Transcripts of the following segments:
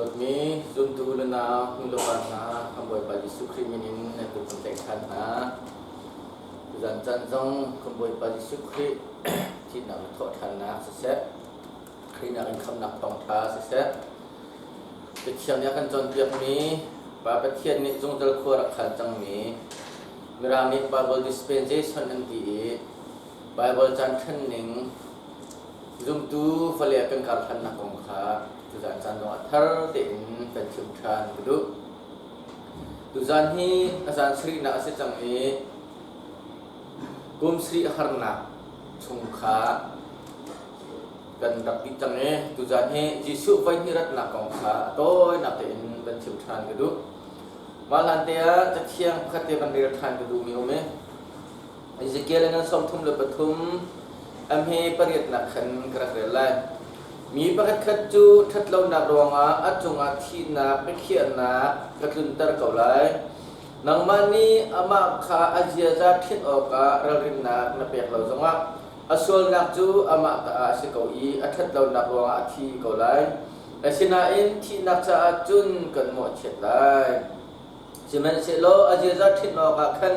Dawtmi zumtu le nau nulepa hna, kan Bawipa Jesuh Khrih min in nan kut kan tlaih ṭhan hna. Tuzan caan zong kan Bawipa Jesuh Khrih thihnak le thawhṭhannak siseh, Khrihnak in khamhnak thawngṭha siseh, Cathiang nih a kan cawnpiakmi Pa Pathian nih zungzal khua rak khan cangmi Mirang nih Bible dispensation an ti i Bible caan ṭhen ning zumtu fale kan karhlannak kong kha tuzan caan zong ah thar tein kan chim ṭhan ka duh. Tuzan hi a zan sarihnak a si cang i kum sarih harnak chung kha kan rak dih cang i tuzan hi Jesuh voihnih ratnak kong kha a tawinak tein kan chim ṭhan ka duh. Mah hlan te ah Cathiang pakhat te van rel ṭhan ka duhmi um i Ezekiel ngan 33 a hme pariatnak khan ka rak rel lai. Mi pakhatkhat cu ṭhatlonak ruangah a cungah thihnak biakhiahnak ka tlunter ko lai. Nangmah nih amah kha a ziaza ṭhinh awkah ralrinnak na pek lo zongah a sualnak cu amah ta ah a si ko i a ṭhatlonak ruangah a thi ko lai. Asinain thihnak caah cun kan mawhchiat lai. Sihmanhsehlaw a ziaza ṭhinh awkah khan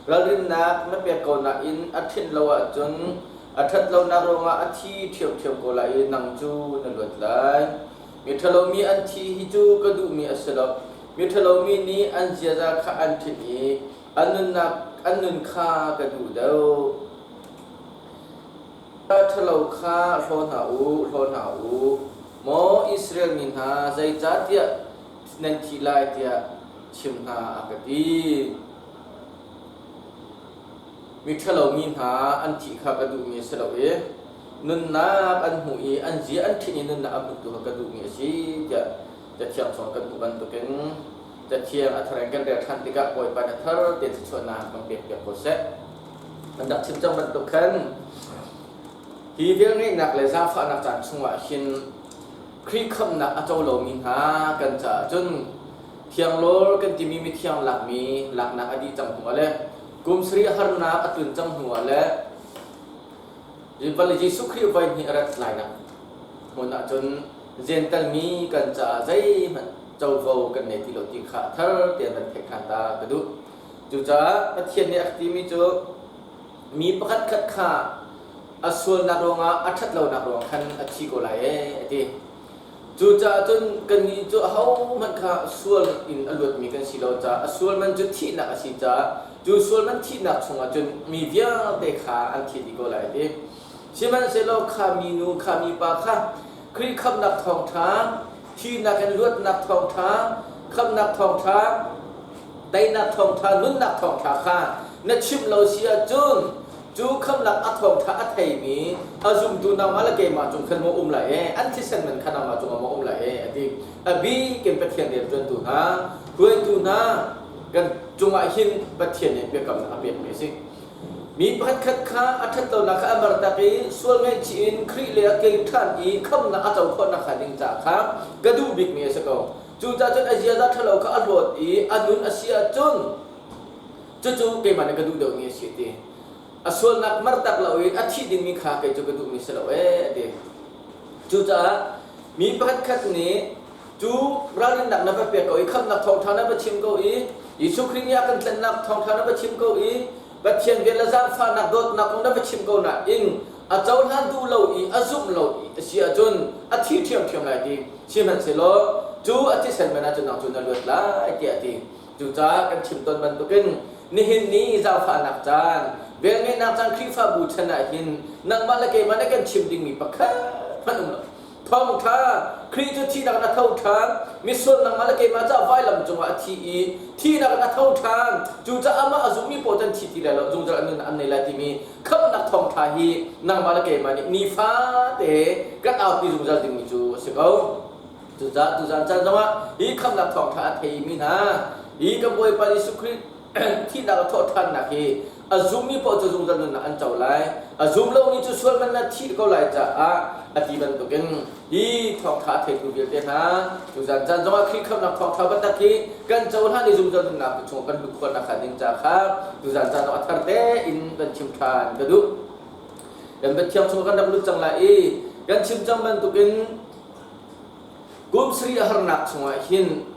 ralrinnak na pek ko nain a ṭhinh lo ahcun a ṭhat lonak ruangah a thi ṭhiamṭhiam ko lai i nang cu na luat lai. Miṭhalomi an thi hi cu ka duhmi a si lo. Miṭhalomi nih an ziaza kha an ṭhinh i an nunnak an nun kha ka duh deuh. Ṭhalo kha hlaw hna u, hlaw hna u. Maw Israel mi hna, zeicahtiah nan thi lai tiah chim hna a ka ti. Miṭhalo mi hna an thih kha ka duhmi a si lo i nunnak an hmuh i an zia an ṭhinh i nunnak an hmuh tu kha ka duhmi a si tiah Cathiang chung kan hmuh bantukin Cathiang a thar in kan rel ṭhan tikah Bawipa nih a thar tein thluachuahnak kan pekpiak ko seh. Kan rak chim cang bantuk khan hi velngeihnak le zaangfahnak caan chungah hin Khrih khamhnak a co lomi hna kan caah cun thianglawr kan timi mithiang lakmi laknak a dih cang hnuah le kum sarih harnak a tlun cang hnuah le vawlei Jesuh Khrih voi hnih a rat lainak hmun ah cun Jentail mi kan caah zeihmanh covo kan nei ti lo ti kha thar tein van theih ṭhan ta ka duh. Cucaah Pathian nih a timi cu mi pakhat khat kha a sualnak ruangah a ṭhatlonak ruang khan a thi ko lai ee a ti. Cucaah cun kannih cu ahohmanh kha sual in a luatmi kan si lo caah a sual man cu thihnak a si caah cu sual man thihnak chungah cun mi vialte kha an thi dih ko lai a ti. Sihmanhsehlaw kha minu kha mipa kha Khrih khamhnak thawngṭha, thihnak in luatnak thawngṭha, khamhnak thawngṭha, teinak thawngṭha, nunnak thawngṭha kha na chimh lo si ahcun cu khamhnak a thawngṭha a theimi a zumtu nangmah le keimah cung khan maw um lai ee an thisen man kha nangmah cungah maw um lai ee a ti. A bik in Pathian rianṭuantu hna, hruaitu hna kan cungah hin Pathian nih biakamnak a pekmi a si. Mi pakhatkhat kha a ṭhatlonak kha a mertak i sual ngaihchih in Khrih le a kir ṭhan i khamhnak a co khawh nakhnga ding caah kha ka duh bikmi a si ko. Cucaah cun a ziaza ṭhalo kha a hlawt i a nun a si ahcun cucu keimah nih ka duh deuhmi a si a ti. A sualnak mertak loin a thih dingmi kha kei cu ka duhmi si lo ee a ti. Cucaah mi pakhatkhat nih cu ralrinnak na va pek ko i khamhnak thawngṭha na va chim ko i Jesuh Khrih nih a kan tlennak thawngṭha na va chim ko i Pathian vel le zaangfahnak dawtnak kong na va chim ko nain a cohlan duh lo i a zumh lo i a si ahcun a thi ṭhiamṭhiam lai ti sihmanhsehlaw cu a thisen man ahcun nang cu na luat lai tiah a ti. Cucaah kan chim tawn bantukin nihin ni zaangfahnak caan, velngeihnak caan Khrihfabu chan ah hin nangmah le keimah nih kan chim dingmi pakhat hmanh um lo. Thawngṭha, Khrih cu thihnak in a tho ṭhan. Misual nangmah le keimah caah vailam cungah a thi i thihnak in a tho ṭhan. Cucaah amah a zummi paoh cu an thi ti lai lo, zungzal an nunnak an nei lai timi khamhnak thawngṭha hi nangmah le keimah nih nifate kan aupi zungzal dingmi cu a si ko. Cucaah tuzan caan zongah hi khamhnak thawngṭha a theimi hna, hi kan Bawipa Jesuh Khrih thihnak a thawhṭhannak hi a zummi paoh cu zungzal nunnak an co lai. A zum lomi cu sual man na thih ko lai caah a ti bantukin hi thawngṭha a theitu vialte hna tuzan caan zongah Khrih khamhnak thawngṭha bantak hi kan cohlan i zungzal nunnak chung kan luh khawhnak hnga ding ca kha tuzan caan zong a thar tein kan chim ṭhan ka duh. Kan biathiang chung kan rak lut cang lai i kan chim cang bantukin. Kum sarih a harnak chungah hin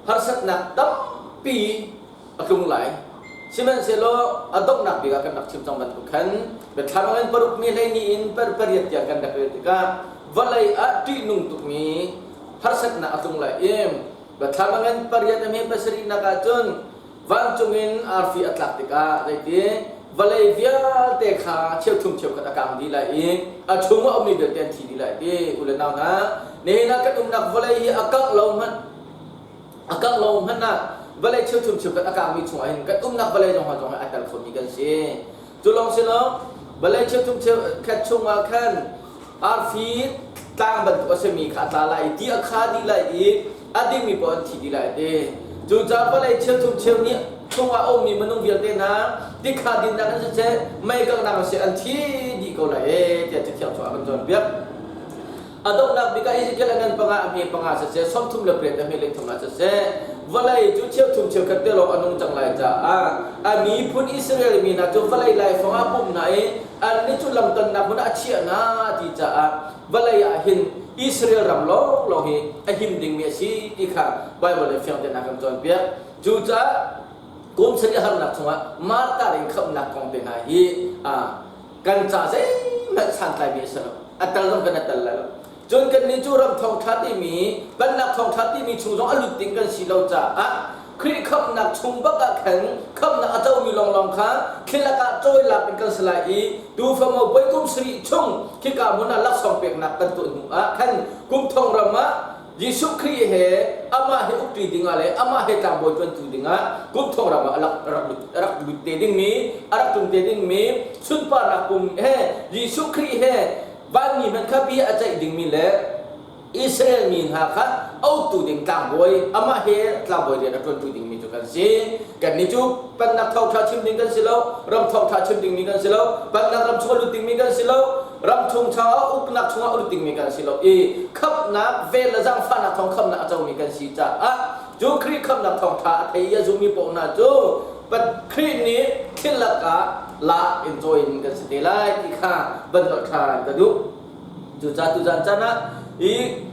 harsatnak tampi a tlung lai. Sihmanhsehlaw a donghnak bik ah kan rak chim cang bantuk khan biathlam in paruk mi 12 in 8 tiang kan rak rel tikah vawlei ah ṭihnung tukmi harsatnak a tlung lai i biathlam in pariat a hme pasarihnak ah cun vancung in arfi a tlak tikah zeiti vawlei vialte kha cheuthum cheukhat a kang dih lai i a chung a ummi vialte an thi dih lai ti u le nau hna, nihin ah kan umnak vawlei hi a kangh lo hmanh a kangh lo hmanh ah vawlei cheuthum cheukhat a kangmi chungah hin kan umnak vawlei zong zong a tel khomi kan si. Cu lawng si lo, vawlei cheuthum cheukhat chungah khan arfi tlang bantuk a simi kha a tla lai i ti a kha dih lai i a dingmi paoh an thi dih lai ti. Cucaah vawlei cheuthum cheu nih chungah a ummi minung vialte hna tikha dinnak in siseh, mei kanghnak in siseh an thi dih ko lai ee tiah Cathiang chungah a kan cawnpiak. A donghnak bik ah Ezekiel a ngan panga a hme panga siseh, 38 a hme lethum ah siseh, vawlei cu cheuthum cheukhat te lawng a nung cang lai caah a miphun Israel mi hna cu vawlei laifang ah pumh hna i annih cu lamtonnak hmun ah a chiah hna ti caah vawlei ah hin Israel ram lawnglawng hi a him dingmi a si ti kha Baibal nih fiang tein a kan cawnpiak. Cucaah kum sarih harnak chungah Martar in khamhnak kong te hna hi kan ca zeihmanh santlaimi a si lo. A tal zong kan a tal lai lo. Cun kannih cu ram thawngṭha timi, pennak thawngṭha timi chung zong a lut ding kan si lo caah Khrih khamhnak chung bak ah khan khamhnak a comi lawnglawng kha thil lakah cawi lak in kan si lai i tuufamo puai kum sarih chung khika hmun ah laksawng peknak kan tuah hnu ah khan kum thong ram ah Jesuh Khrih he amah he ukṭi dingah le amah he tlangbawi ṭuantu dingah kum thong ram ah a rak lut te dingmi, a rak tlung te dingmi sunparnak kum he Jesuh Khrih he vanmi hmanh kha bia a ceih dingmi le Israel mi hna kha autu ding tlangbawi, amah he tlangbawi rian a ṭuantu dingmi cu kan si. Kannih cu pennak thawngṭha chim ding kan si lo, ram thawngṭha chim dingmi kan si lo, pennak ram chung a lut dingmi kan si lo, ram chung changah uknak chungah a lut dingmi kan si lo i khamhnak vel le zaangfahnak thawng khamhnak a comi kan si caah cu Khrih khamhnak thawngṭha a thei i a zummi paoh hna cu Khrih nih thil lakah la in cawi in kan si te lai ti kha van nolh ṭhan ka duh. Cucaah tuzan caan ah i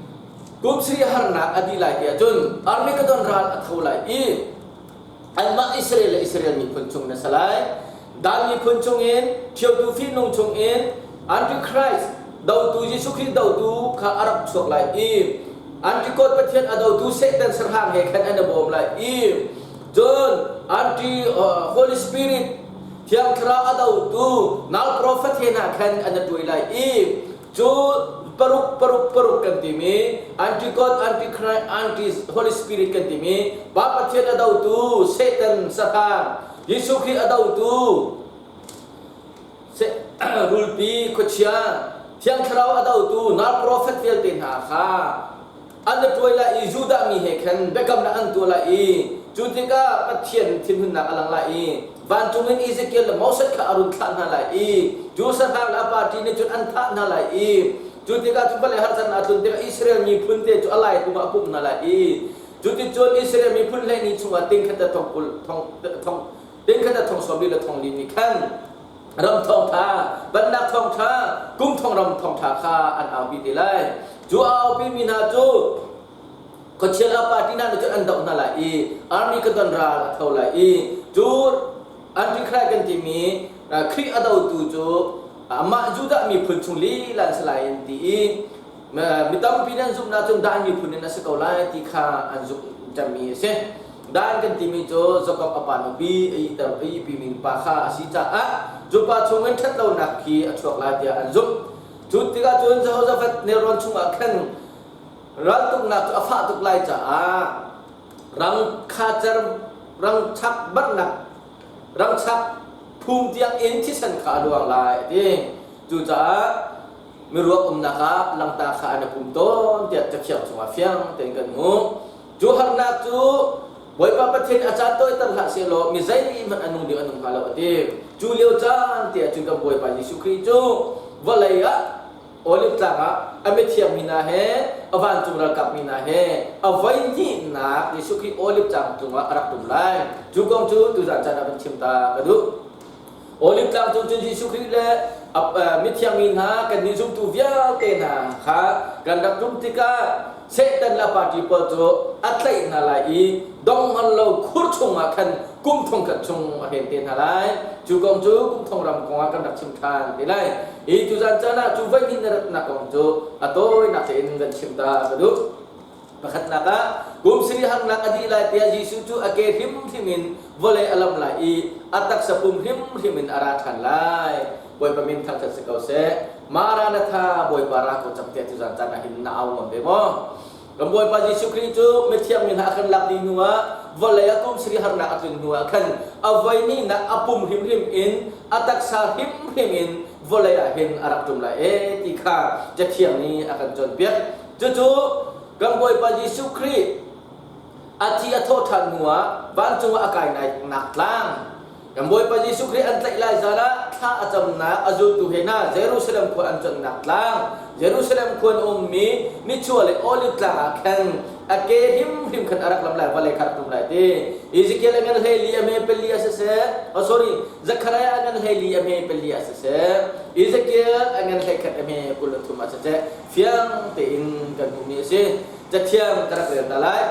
kum sarih harnak a dih lai ti ahcun Armageddon ral a tho lai i anmah Israel le Israel miphun chung na si lai. Dan miphun chungin, ṭhiotu fihnung chungin Antichrist dotu Jesuh Khrih dotu kha a rak chuak lai i Antikot Pathian a dotu Satan sahrang he khan an i bawm lai i cun Anti Holy Spirit Thiang Thlarau a dotu nal profet he hna khan an i ṭuai lai i cu paruk paruk paruk kan timi anti-God, anti-Christ, anti-Holy Spirit kan timi Pa Pathian a dotu Satan Satan, Jesuh Khrih a dotu rulpi khuachia, Thiang Thlarau a dotu nal profet vialte hna kha an i ṭuai lai i Judah mi he khan biakamnak an tuah lai i cu tikah Pathian thinhunnak a lang lai i vancung in Ezekiel le Moses kha a run thlah hna lai i cu sahrang le a party nih cun an thah hna lai i cu tikah cu vawlei harsatnak a tlun tikah Israel miphun te cu a laikung ah a pumh hna lai i cuticun Israel miphun 12 chungah ting khat le thong kul thong thong ting khat le thong sawm li le thong li nih khan ram thawngṭha, bannak thawngṭha, kum thong ram thawngṭha kha an aupi te lai. Cu a aupi mi hna cu khuachia la party hna nih cun an doh hna lai i army ka don ral a tho lai i cu antichrist kan timi Khrih a dotu cu amah Judah miphun chung lila an si lai an ti i mi tampi nih an zumhnak cun Dan miphun in a si ko lai ti kha an zumh cemmi a si. Dan kan timi cu Jakob a pa nupi a iter a ihpimi pa kha a si caah cu pa chungin ṭhatlonak khi a chuak lai tiah an zumh. Cu tikah cun Jehoshaphat nelrawn chungah khan raltuknak cu a fah tuk lai caah rang khacer rang chak barhnak rang chak phum tiang in thisen kha a luang lai a ti. Cucaah miruak umnak ah langta kha an i pum tawn tiah Cathiang chungah fiang tein kan hmuh. Cu harnak cu Bawipa Pathian a caan tawiter hlah sehlaw mi zeihmanh a nung ding an um hnga lo a ti. Cu lio caan te ah cun kan Bawipa Jesuh Khrih cu vawlei ah Olive tlang ah a mithiang mi hna he a vancung ralkap mi hna he a voi hnihnak Jesuh Khrih Olive tlang cungah a rak tum lai. Cu kong cu tuzan caan ah van chim ta ka duh. Olive tlang cung cun Jesuh Khrih le mithiang mi hna kannih zumtu vialte hna kha kan rak tum tikah. Satan le a party pawl cu a tlaih hna lai i donghngal lo khur chungah khan kum thongkhat chung a hren te hna lai. Cu kong cu kum thong ram kongah kan rak chim ṭhan te lai. Hi tuzan caan ah cu voihnih na ratnak kong cu a tawinak tein kan chim ta ka duh. Pakhatnak ah kum sarih harnak a dih lai tiah Jesuh cu a ke hrimhrim in vawlei a lamh lai i a taksa pum hrimhrim in a ra ṭhan lai. Bawipa min thangṭhat si ko seh. Maranatha Bawipa ra ko cang tiah tuzan caan ah hin na au ngam ve maw? Kan Bawipa Jesuh Khrih cu mithiang mi hna a kan lak dih hnu ah vawlei ah kum sarih harnak a tlun hnu ah khan a voihnihnak a pum hrimhrim in a taksa hrimhrim in vawlei ah hin a rak ṭum lai e ti kha Cathiang nih a kan cawnpiak. Cucu kan Bawipa Jesuh Khrih a thi a thawh ṭhan hnu ah vancung ah a kai nak tlang kan Bawipa Jesuh Khrih an tlaih lai zan ah thla a camnak a zultu he hna Jerusalem khua an cuanhnak tlang Jerusalem khua in ummi nichuah le Olive tlang ah khan a ke hrimhrim khan a rak lam lai vawlei kha rak tum lai ti Ezekiel a ngan 14 a hme pali a siseh oh sorry Zechariah a ngan 14 a hme pali a siseh Ezekiel a ngan 11 a hme 23 a siseh fiang tein kan hmuhmi a si. Cathiang ka rak rel ta lai.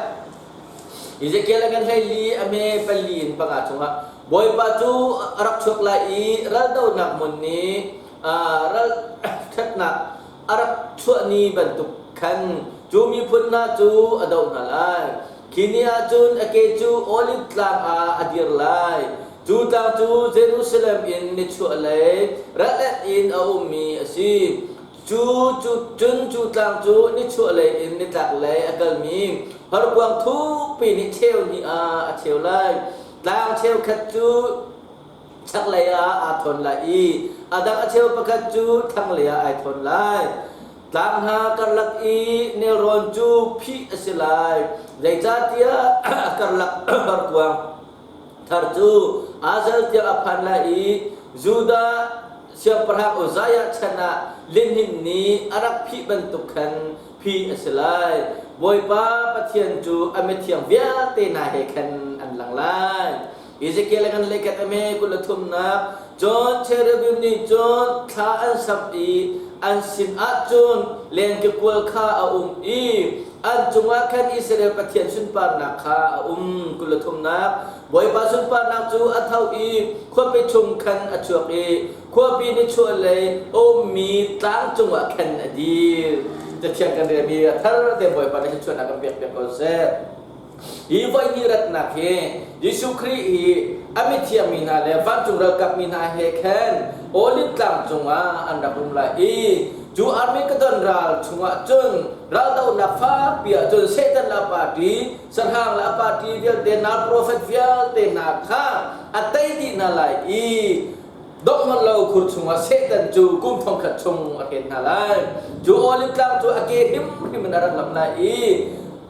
Ezekiel a ngan 14 a hme pali in panga chungah Bawipa cu a rak chuak lai i raldohnak hmun nih ral ṭhatnak a rak chuah ni bantuk khan cu miphun hna cu a doh hna lai. Khi ni ah cun a ke cu Oliv tlang ah a dir lai. Cu tlang cu Jerusalem in nichuahlei ralet in a ummi a si. Cu cu cun cu tlang cu nichuahlei in nitlaklei a kalmi horkuang thukpi nih cheu hnih ah a cheu lai. Tlang cheukhat cu chaklei ah aa thawn lai i a dang a cheu pakhat cu thlanglei ah ai thawn lai. Tlang hna karlak i nelrawn cu phih a si lai, zeicahtiah a karlak horkuang thar cu Azal tiang a phan lai i Judah siangpahrang Uzziah chan ah lihnin nih a rak phih bantuk khan phih a si lai. Bawipa Pathian cu a mithiang vialte hna he khan an lang lai. Ezekiel a ngan leikhat a me kul a thumnak cun cherubim nih cun thla an samh i an sin ah cun lengkekual kha a um i an cungah khan Israel Pathian sunparnak kha a um. Kul le thumnak Bawipa sunparnak cu a tho i khuapi chung khan a chuak i khuapi nichuahlei a ummi tlang cungah khan a dir. Cathiang kan relmi a thar te Bawipa nih thluachuahnak kan pek piak ko seh. Hi voi ni ratnak hi Jesuh Khrih hi a mithiang mi hna le vancung ralkap mi hna he khan Olive tlang cungah an rak um lai i cu Armageddon ral chungah cun raldohnak fakpi ah cun Satan le a party, sahrang le a party vialte hna, profet vialte hna kha a tei dih hna lai i donghmanh lo khur chungah Satan cu kum thongkhat chung a hren hna lai. Cu Olive tlang cu a ke hrimhrim in a rak lamh lai i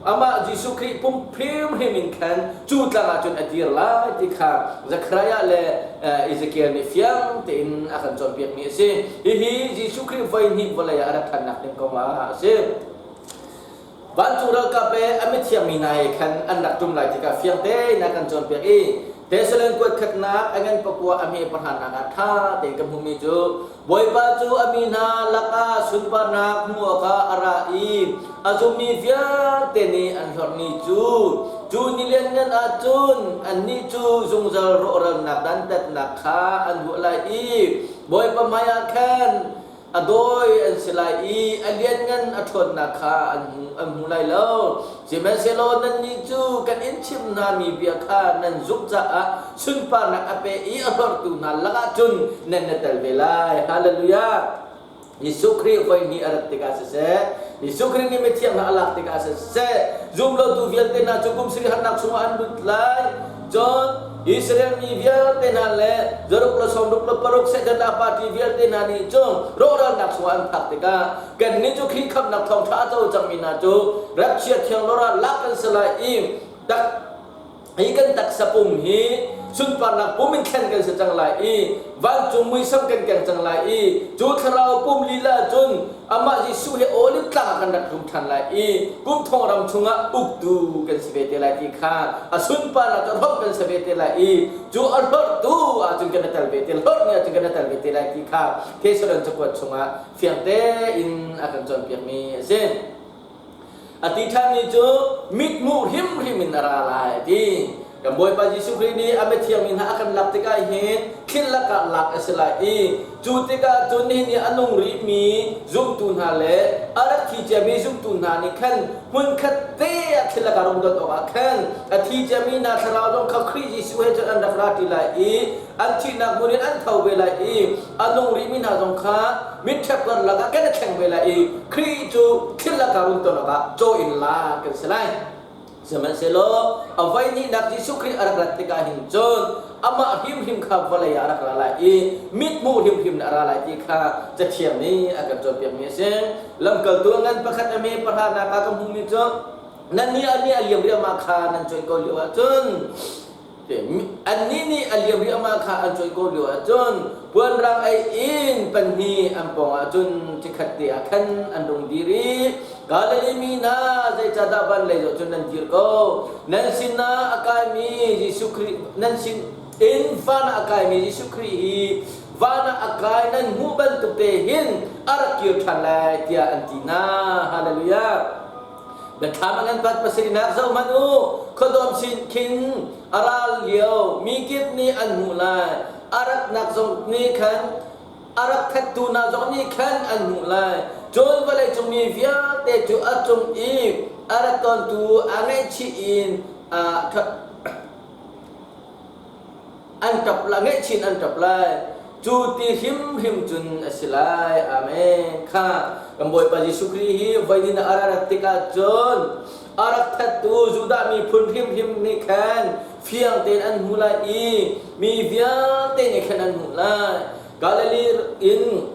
amah Jesuh Khrih pum hrimhrim in khan cu tlang ah cun a dir lai ti kha Zechariah le Ezekiel nih fiang tein a kan cawnpiakmi a si. Hihi Jesuh Khrih voi hnih vawlei ah a rak ṭhannak ding kong ah a si. Vancung ralkap le a mithiang mi hna he khan an rak ṭum lai tikah fiang tein a kan cawnpiak i Thessalon kuat khatnak a ngan pakua a hme pahranak ah ṭha tein kan hmuhmi cu Bawipa cu a mi hna lakah sunparnak hmuh awkah a ra i a zummi vialte nih an hlorhmi cu cu ni lianngan ah cun annih cu zungzal rawhralnak dantatnak kha an huah lai i Bawipa hmaiah khan a dawi an si lai i a lianngan a ṭhawnnak kha an hmu, an hmu lai lo. Sihmanhsehlaw nannih cu kan in chimh hna mi bia kha nan zumh caah sunparnak a pe i a hlorhtu hna lakah cun nan i tel ve lai. Hallelujah! Jesuh Khrih voi hnih a rat tikah siseh, Jesuh Khrih nih mithiang hna a lak tikah siseh, zumlotu vialte hna cu kum sarih harnak chungah an lut lai. Cun Israel mi vialte hna le zaruk le sawmruk le paruk Satan a party vialte hna nih cun rawhralnak chungah an phak tikah kannih cu Khrih khamhnak thawngṭha a co cangmi hna cu rapchia thiang lawra lak kan si lai i tak hi kan taksa pum hi sunparnak pum in thlen kan si cang lai i vancung muisam kan keng cang lai i cu thlarau pum lila cun amah Jesuh he olive tlang ah kan rak tlung ṭhan lai i kum thong ram chungah uktu kan si ve te lai ti kha a sunparnak cu hlorh kan si ve te lai i cu a hlorhtu ahcun kan i tel ve te hlorhmi ahcun kan i tel ve te lai ti kha Thessalon cakuat chungah fiang tein a kan cawnpiakmi a si. A ti ṭhanmi cu mithmuh hrimhrim in a ra lai a ti. Kan Bawipa Jesuh Khrih nih a mithiang mi hna a kan lak tikah hin thil lakah lak a si lai i cu tikah cun nihin i a nung rihmi zumtu hna le a rak thi ciami zumtu hna nih khan hmunkhat te ah thil lakah rung don awkah khan a thi ciami hna thlarau zong kha Khrih Jesuh he cun an rak ra ṭi lai i an thihnak hmun in an tho ve lai i a nung rihmi hna zong kha mitṭhep karlak ah kan i thleng ve lai i Khrih cu thil lakah run ton awkah caw in lak kan si lai. Sihmanhsehlaw a voi hnihnak Jesuh Khrih a rak rat tikah hin cun amah hrimhrim kha vawlei ah a rak ra lai i mithmuh hrimhrim in a ra lai ti kha Cathiang nih a kan cawnpiakmi a si. Lamkaltu a ngan pakhat a hme pahranak ah ka hmuhmi cu nannih a nih a liam riahmah kha nan cuanh ko lio ahcun Annih nih a liam riahmah kha an cawi ko lio ahcun puanrang ei in panhnih an pawng ahcun chikkhat te ah khan an rung dir i Galilee mi hna zeicahdah van lei zoh cun nan dir ko? Nan sinah a kaimi Jesuh Khrih nan sin in van ah a kaimi Jesuh Khrih hi van ah a kai nan hmuh bantuk te hin a rak kir ṭhan lai tiah an ti hna. Hallelujah. Biathlam a ngan pat pasarihnak zohhmanh u, khuadawm sin khin a ral lio mi kip nih an hmuh lai. A ratnak zong nih khan a rak thattu hna zong nih khan an hmuh lai. Cun vawleicung mi vialte cu a cung i a rat tawntu a ngaihchih in an ṭap lai, ngaihchin an ṭap lai. Cu ti hrimhrim cun a si lai. Amen. Kha kan Bawipa Jesuh Khrih hi voinin a rat tikah cun a rak thattu Judah miphun hrimhrim nih khan fiang tein an hmu lai i mi vialte nih khan an hmuh lai. Galilee in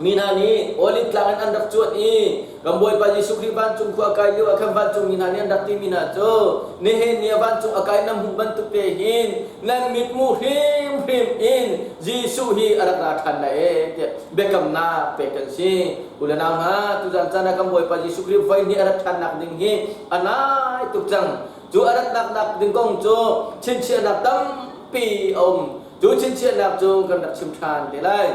Mi hna nih Oliv tlang in an rak cuanh i kan Bawipa Jesuh Khrih vancung khua a kai lio ah khan vancung mi hna nih an rak timi hna cu nihin ni ah vancung a kai nan hmuh bantuk te hin nan mithmuh hrimhrim in Jesuh hi a rak ra ṭhan lai ee tiah biakamnak pek kan si. U le nau hna, tuzan caan ah kan Bawipa Jesuh Khrih voi hnih a rat ṭhannak ding hi a nai tuk cang. Cu a ratnak nak ding kong cu chinchiahnak tampi a um. Cu chinchiahnak cu kan rak chim ṭhan te lai.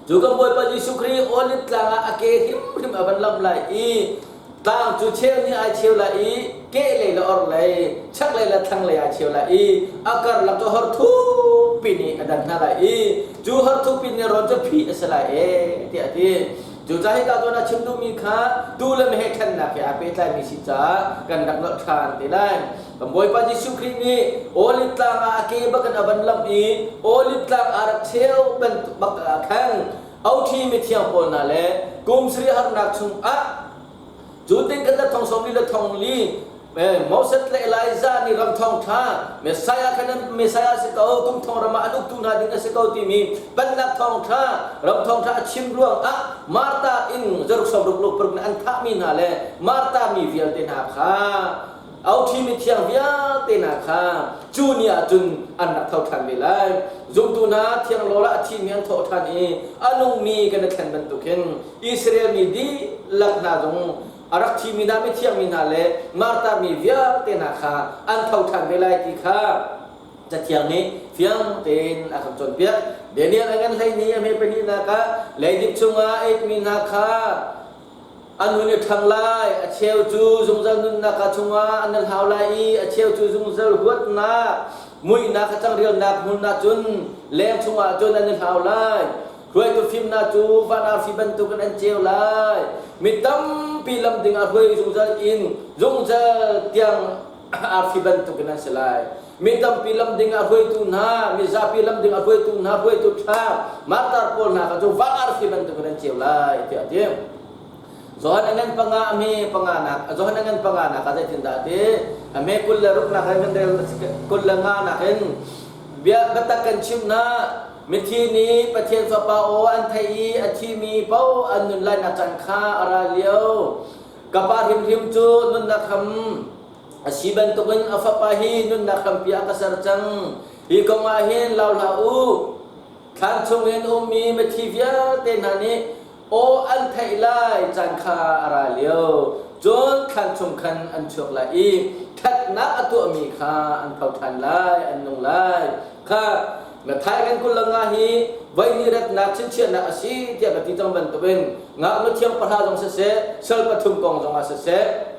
Cu kan Bawipa Jesuh Khrih Oliv tlang ah a ke hrimhrim a van lamh lai i tlang cu cheu nih ai cheu lai i kehlei le orhlei, chaklei le thlanglei ai cheu lai i a karlak cu hor thukpi nih a dan hna lai i cu hor thukpi nih rawn cu phih a si lai ee tiah a ti. Cucaah hika zawn ah chim duhmi kha tuu le meheh ṭhennak he aa pehtlaimi si caah kan rak nolh ṭhan te lai. Kan Bawipa Jesuh Khrih nih Oliv tlang ah a ke bak in a van lamh i Oliv tlang aa rak cheu bantuk bak ah khan othi mithiang pawl hna le kum sarih harnak chung ah cu tin kan thong 40 le thong li Moses le Elijah nih ram thawngṭha Messiah khan Messiah si ko kum thong ram ah an uktu hna ding a si ko timi pennak thawngṭha ram thawngṭha a chim ruang ah Martha in Jerusalem ruk lu paruk an thahmi hna le Martha mi vialte hna kha Auṭhi mithiang vialte hna kha cu ni ah cun an rak tho ṭhan ve lai. Zumtu hna thianglawl ah a thimi an thawh ṭhan i a nungmi kan i thlen bantukin Israel mi dihlak hna zong a rak thimi hna mithiang mi hna le Martar mi vialte hna kha an tho ṭhan ve lai ti kha Cathiang nih fiang tein a kan cawnpiak. Daniel a ngan hlei ni a hme pahnihnak ah leidip chungah a itmi hna kha An hun i ṭhang lai, a cheu cu zungzal nunnak ah chungah an hlau lai i a cheu cu zungzal huatnak, muihnak a cangrialnak hmun ah cun leng chungah cun an i hlau lai. Hruaitu fimnak cu van arfi bantukin an ceu lai. Mi tampi lam ding ah hruai zungzal in zungzal tiang arfi bantukin an si lai. Mi tampi lam ding ah hruaitu hna, mizapi lam ding ah hruaitu hna, hruaitu ṭha, martar pawl hna kha cu van arfi bantukin an ceu lai tiah a ti. Johan a ngan panga a hme panga nak Johan a ngan panga nak ah zeitindah a ti? A hme 26 nak in kan rel 25 nak in bia biatak kan chimh na mithi nih Pathian Fapa aw an theih i a thimi paoh an nun lainak caan kha a ra lio. Ka pa hrimhrim cu nunnak hram a si bantukin a fapa hi nunnak hrampi ah ka ser cang. Hi kong ah hin lau hlah u. Thlan chungin ummi mithi vialte hna nih aw an theih lai caan kha a ra lio. Cun thlan chung khan an chuak lai i ṭhatnak a tuahmi kha an tho ṭhan lai, an nung lai. Kha. Mathai kan 22 hi voihnih ratnak chinchiahnak a si tiah ka ti cang bantukin ngaknu thiang pahra zong siseh, sal pathum kong zongah siseh,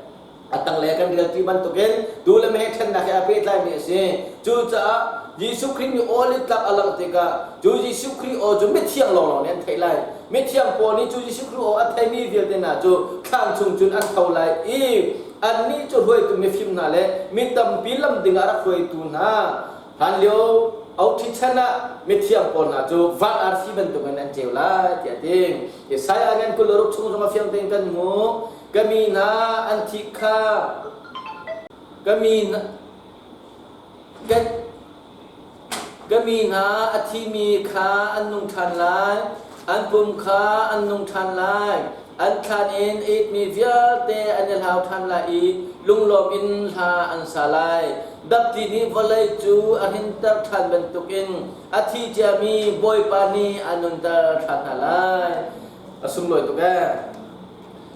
a tanglei kan rel ti bantukin tu le meheh ṭhennak he a pehtlaimi a si. Cucaah Jesuh Khrih nih aw le tlak a langh tikah cu Jesuh Khrih aw cu mithiang lawnglawng nih an theih lai. Mithiang pawl nih cu Jesuh Khrih aw a theimi vialte hna cu thlan chung cun an tho lai i annih cu hruaitu mifim hna le mi tampi lam ding ah rak hruaitu hna hlanlio oṭhi chan ah mithiang pawl hna cu van arfi bantukin an ceu lai tiah a ti. Isaiah ngan 26 chung zong a fiang tein kan hmuh. Ka mi hna an thih kha ka mi ka mi hna a thimi kha an nung ṭhan lai, an pum kha an nung ṭhan lai, an thlan in a itmi vialte an i hlau ṭhan lai i lunglawm in hla an sa lai. Dapti nih vawlei cu a hrinter ṭhan bantukin a thi ciami Bawipa nih a nunter ṭhan hna lai. A sunglawi tuk ee.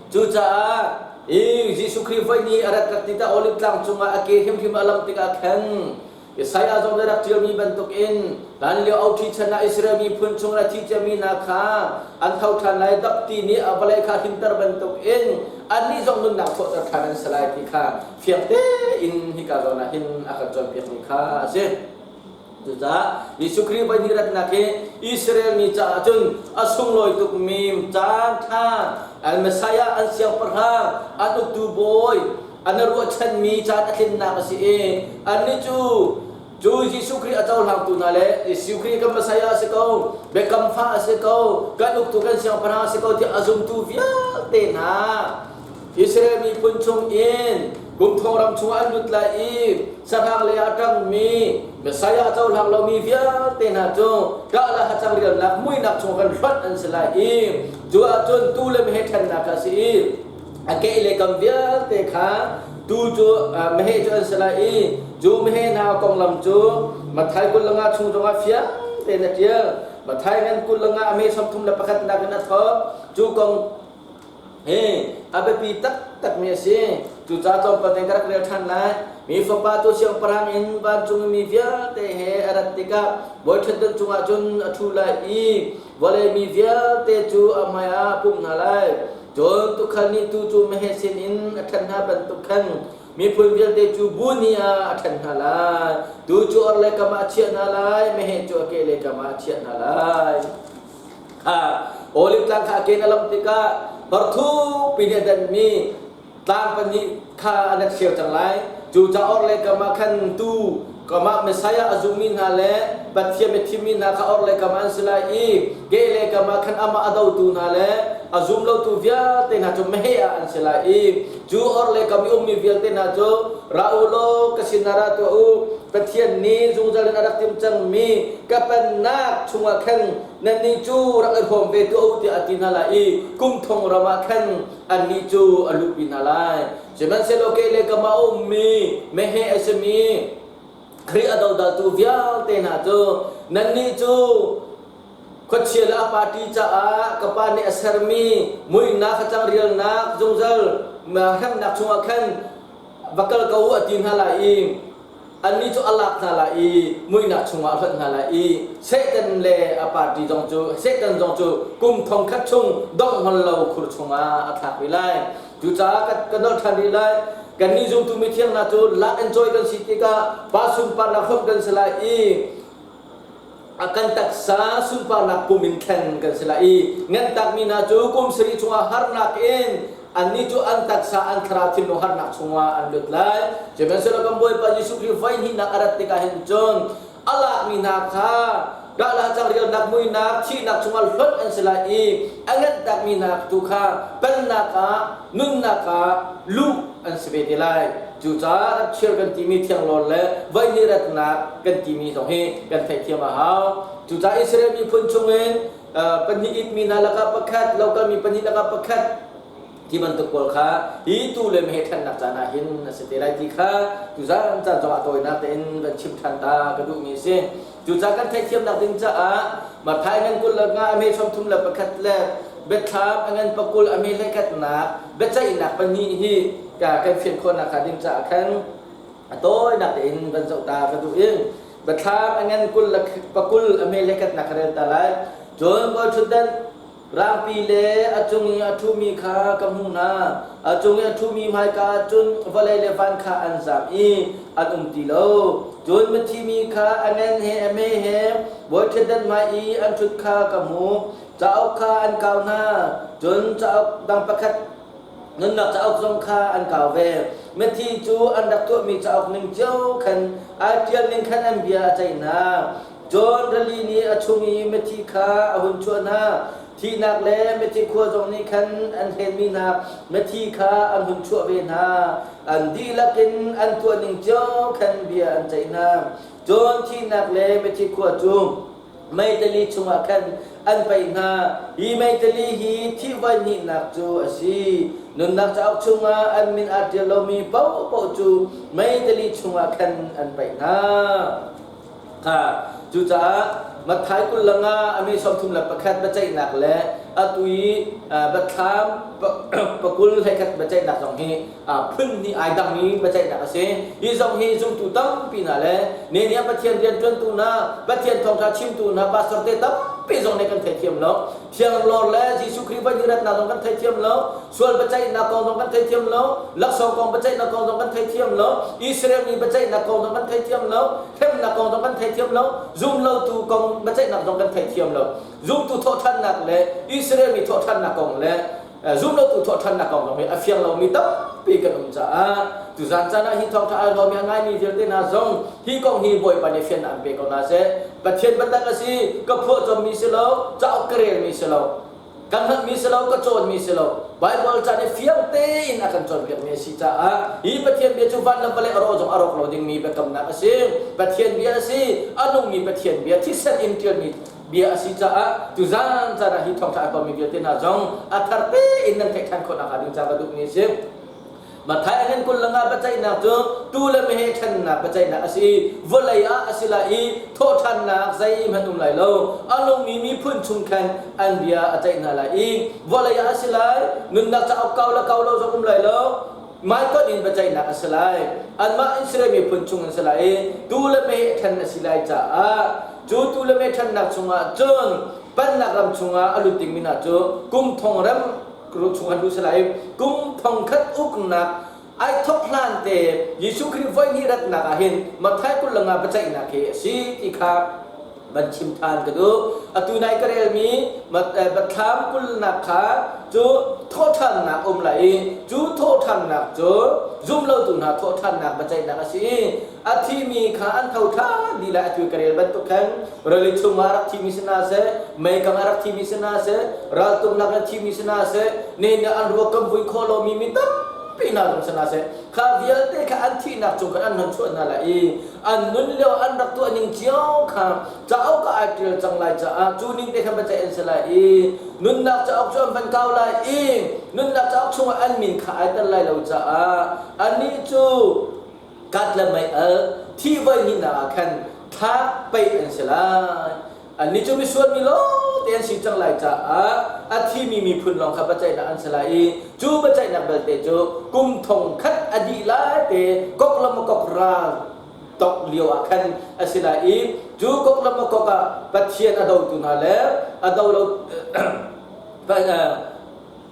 Cucaah i Jesuh Khrih voi ni a rat rak ti ta Olive tlang cungah a ke hrimhrim a lam tikah khan Isaiah zong nih rak ṭialmi bantukin hlanlio oṭhi chan ah Israel miphun chung a thi ciami hna kha an tho ṭhan lai dapti nih a vawlei kha hlimter bantukin annih zong nunnak thawhter ṭhan an si lai ti kha fiang tein hika zawn ah hin a kan cawnpiakmi kha a si. Cucaah Jesuh Khrih voi hnih ratnak hi Israel mi caah cun a sunglawi tukmi caan ṭha, an Messiah, an siangpahrang, an uktu bawi, an ruahchanmi caan a tlinnak a si i annih cu cu Jesuh Khrih a cohlangtu hna le Jesuh Khrih kan Messiah a si ko, biakam fa a si ko, kan uktu kan siangpahrang a si ko tiah a zumtu vialte hna Israel miphun chung in kum thong ram chungah an lut lai i sahrang lei ah a ṭangmi Messiah a cohlang lomi vialte hna cu kah le hacang rialnak muihnak chung kan hlonh an si lai i cu ahcun tuu le meheh ṭhennak kha a si i a keh le kam vialte kha tuu cu meheh cu an si lai i cu meheh hna konglam cu Matthai 25 chung zongah fiang tein a ṭial. Matthai ngan 25 a me 31 nak in a thawk. Cu kong Hi a biapi taktakmi a si. Cucaah tlawmpal te ka rak rel ṭhan lai. Mi Fapa cu siangpahrang in vancung mi vialte he a rat tikah bawi ṭhutdan cungah cun a ṭhu lai i vawlei mi vialte cu a hmaiah a pumh hna lai. Cun tuukhal nih tuu cu meheh sinin a ṭhen hna bantuk khan miphun vialte cu bu ni ah a ṭhen hna lai. Tuu cu orhlei kam ah a chiah hna lai, meheh cu a kehlei kam ah a chiah hna lai. Kha Olive tlang kha a ke na lamh tikah hor thukpi nih a danmi tlang pahnih kha an rak siau cang lai. Cu ca orhlei kam ah khan tuu kamah Messiah a zummi hna le Pathian mi thimmi hna kha orhlei kam ah an si lai i kehlei kam ah khan amah a dotu hna le a zum lotu vialte hna cu meheh ah an si lai i cu orhlei kam i ummi vialte hna cu ra u law ka sinah ra tuah u Pathian nih zungzal in a rak timh cangmi ka pennak chungah khan nannih cu rak i hrawm ve tuah u tiah a ti hna lai i kum thong ram ah khan annih cu a luhpi hna lai. Sihmanhsehlaw kei le kam ah a ummi meheh a simi Khrih a dodaltu vialte hna cu nannih cu khuachia le a party caah ka pa nih a sermi muihnak hacang rialnak zungzal hremnak chungah khan va kal ko u a ti hna lai i annih cu a lak hna lai i muihnak chungah a hlonh hna lai i Satan le a party zong cu Satan zong cu kum thong khat chung dongh hngal lo khur chungah a thlak rih lai. Cucaah ka nolh ṭhan rih lai. Kannih zumtu mithiang hna cu lak in cawi kan si tikah pa sunparnak hrawmh kan si lai i a kan taksa sunparnak pum in thlen kan si lai i ngantakmi hna cu kum sarih chungah harnak in annih cu an taksa an thlarau thinlung harnak chungah an lut lai. Sihmanhsehlaw kan Bawipa Jesuh Khrih voi hnihnak a rat tikah hin cun a lakmi hna kha dah cangrialnak muinak thihnak chungah hlonh an si lai i a ngantakmi hna tu kha pennak ah nunnak ah luh an si ve te lai. Cucaah rak share kan timi thianglawn le voihnih ratnak kan timi zong hi kan theihthiam a hau. Cucaah Israel miphun chungin pahnih itmi hna lakah pakhat, local mi pahnih lakah pakhat ti bantuk pawl kha hi tu le meheh ṭhannak caan ah hin a si te lai ti kha tuzan caan zongah tawinak tein van chim ṭhan ta ka duhmi a si. Cucaah kan theihthiamnak ding caah Matthai ngan 25 a me 31 le Biathlam a ngan pakul a me hlekhatnak biaceihnak pahnih hi kan fian khawhnak hnga ding caah khan a tawinak tein van zoh ta ka duh i. Biathlam a ngan 20 le pakul a hme le khat na ka rel ta lai. Cun bawiṭhutdan rangpi le a cung i a ṭhumi kha ka hmuh hna. A cung i a ṭhumi hmaika ah cun vawlei le van kha an zam i an um ti lo. Cun mithi mi kha a ngan he a hme he bawiṭhutdan hmai i an ṭhut kha ka hmuh. Cauk kha an kau hna. Cun cauk dang pakhat nunnak cauk zong kha an kau ve. Mithi cu an rak tuahmi cauk ning cio khan aa ṭial ning khan an bia a ceih hna. Cun rili nih a chung i mithi kha a hun chuah hna. Thihnak le mithi khua zong nih khan an hlenmi hna mithi kha an hun chuah ve hna. An dihlak in an tuah ning cio khan bia an ceih hna. Cun thihnak le mithi khua cu meitali chungah khan an paih hna. Hi meitali hi thih voi hnihnak cu a si. Nunnak cauk chungah an min aa ṭial lomi paohpaoh cu meitali chungah khan an paih hna. Kha cucaah Matthai 20 le nga a mi 31 biaceihnak le atu i biathlam pakul 11 biaceihnak zong hi phun hnih ai dangmi biaceihnak a si. Hi zong hi zumtu tampi hna le ne nih Pathian rianṭuantu hna, Pathian thawngṭha chimtu hna, pastor te tampi zong nih kan theithiam lo. Thianglawr le Jesuh Khrih voi ratnak zong kan theithiam lo, sual biaceihnak kong zong kan theithiam lo, laksawng kong biaceihnak kong zong kan theithiam lo, Israel mi biaceihnak kong zong kan theithiam lo, hremnak kong zong kan theithiam lo, zumlotu kong biaceihnak zong kan theithiam lo. Zumtu thawhṭhannak le Israel mi thawhṭhannak kong le zumlotu thawhṭhannak kong zong hi a fiang lomi tampi kan um caah tuzan caan ah hi thawngṭha ai hlawmi a ngaimi vialte hna zong hi kong hi Bawipa nih fiannak an pe ko hna seh. Pathian biatak a si, ka phuahcommi si lo, cauk ka relmi si lo, ka hngalhmi si lo, ka cawnmi si lo. Baibal ca nih fiang tein a kan cawnpiakmi a si caah hi Pathian bia cu van le vawlei a rawh zong a rawk lo dingmi biakamnak a si. Pathian bia a si, a nungmi Pathian bia, thisen in ṭialmi bia a si caah tuzan caan ah hi thawngṭha a tonmi vialte hna zong a thar tein nan theih ṭhan khawh nakhnga ding ca ka duhmi a si. Matthai a ngan 20 nga biaceihnak cu tuu le meheh ṭhennak biaceihnak a si i vawlei ah a si lai i thawhṭhannak zeihmanh um lai lo. A nungmi miphun chung khan an bia a ceih hna lai i vawlei ah a si lai, nunnak cauk kau le kau lo zong um lai lo. Hmaitonh in biaceihnak a si lai. Anmah Israel miphun chung an si lai i tuu le meheh ṭhen a si lai caah cu tuu le meh ṭhennak chungah cun pennak ram chungah a lut dingmi hna cu kum thong rem chung an luh si lai i kum thong khat uknak ai thawk hlan te Jesuh Khrih voi hnih ratnak ah hin Matthai 20 nga biaceihnak hi a si ti kha van chim ṭhan ka duh. Atu nai ka relmi Biathlam 20nak kha cu thawhṭhannak um lai i cu thawhṭhannak cu zumlotu hna thawhṭhannak biaceihnak a si i a thimi kha an tho ṭhan dih lai. Atu ka rel bantuk khan rili chungah a rak thimi si hna seh, meikang a rak thimi si hna seh, raltuknak in a thimi si hna seh, ne nih an ruak kan vui khawh lomi mi tampi hna zong si hna seh, kha vialte kha an thihnak cung khan an hon chuah hna lai i an nun lio an rak tuah ning cio kha cauk ah ai ṭial cang lai caah cu ning te khan biaceih an si lai i nunnak cauk cu an van kau lai i nunnak cauk chungah an min kha ai tel lai lo caah annih cu kat le mei al thi voi hnihnak ah khan thlak peih an si lai. Annih cu misual mi lawngte an si cang lai caah a thimi miphun lawng kha biaceihnak an si lai i cu biaceihnak belte cu kum thong khat a dih lai te kok le makok ral tok lio ah khan a si lai i cu kok le makok ah Pathian a dotu hna le a do lo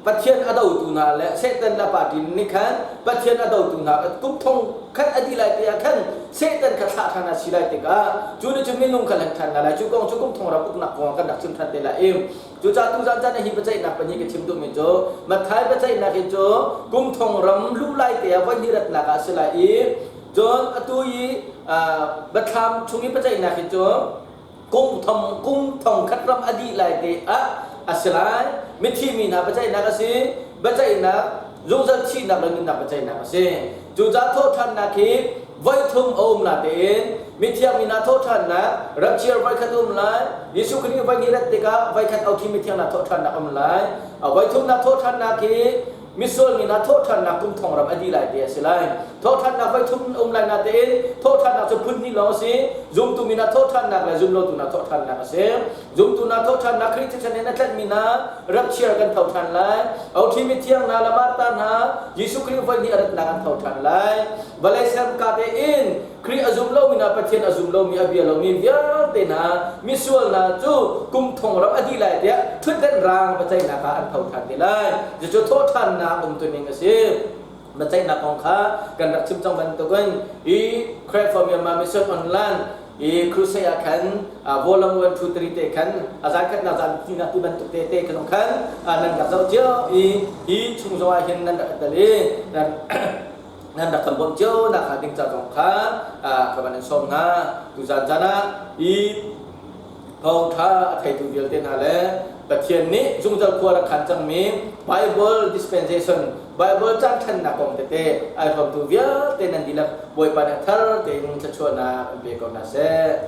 Pathian a dotu hna le Satan le a party nih khan Pathian a dotu hna kum thong khat a dih lai ti ah khan Satan kha thlah ṭhan a si lai tikah cu nih cun minung kha hlen ṭhan hna lai. Cu kong cu kum thong ram uknak kong ah kan rak chim ṭhan te lai i cucaah tuzan caan ah hi biaceihnak pahnih ka chim duhmi cu Matthai biaceihnak hi cu kum thong ram luh lai te ah voi hnih ratnak ah a si lai i cun atu i biathlam chung i biaceihnak hi cu kum thong khat ram a dih lai te ah a si lai. Mithi mi hna biaceihnak a si, biaceihnak zungzal thihnak le nunnak biaceihnak a si. Cucaah thawhṭhannak hi voi thum a um na tein mithiang mi hna thawhṭhannak rapchiar voi khat um lai, Jesuh Khrih voi hnih rat tikah voi khat authi mithiang hna thawhṭhannak um lai. A voi thumnak thawhṭhannak hi misual mi hna thawhṭhannak kum thong ram a dih lai ti a si lai. Thawhṭhannak voi thum um lai natein thawhṭhannak cu phun hnih lawng a si. Zumtu mi hna thawhṭhannak le zumlotu hna thawhṭhannak a si. Zumtu hna thawhṭhannak Khrih thisen in a tlanhmi hna rapchiar kan tho ṭhan lai. Oṭhi mithiang hna le Martha hna Jesuh Khrih voi hnih a ratnak an tho ṭhan lai. Vawlei serka tein Khrih a zum lomi hna Pathian a zum lomi a bia lomi vialte hna misual hna cu kum thong ram a dih lai tiah ṭhutdan rang biaceihnak ah an tho ṭhan te lai. Cucu thawhṭhannak umtuning a si. Biaceihnak kong kha kan rak chim cang bantukin i Craig for Myanmar Mission Online i crusade ah khan volume 1 2 3 te khan a zan khatnak zan tinak ti bantuk te te khan khan nan rak zoh cio i hi chung zong ah hin nan rak tel i nan nan rak kan bawmh cio nak hnga ding ca zong kha ka van in sawm hna. Tuzan caan ah i thawngṭha a theitu vialte hna le Pathian nih zungzal khua rak khan cangmi Bible dispensation Bible caan ṭhannak kong tete ai hrawmtu vialte nan dihlak Bawipa nih a thar tein thluachuahnak in pe ko hna seh.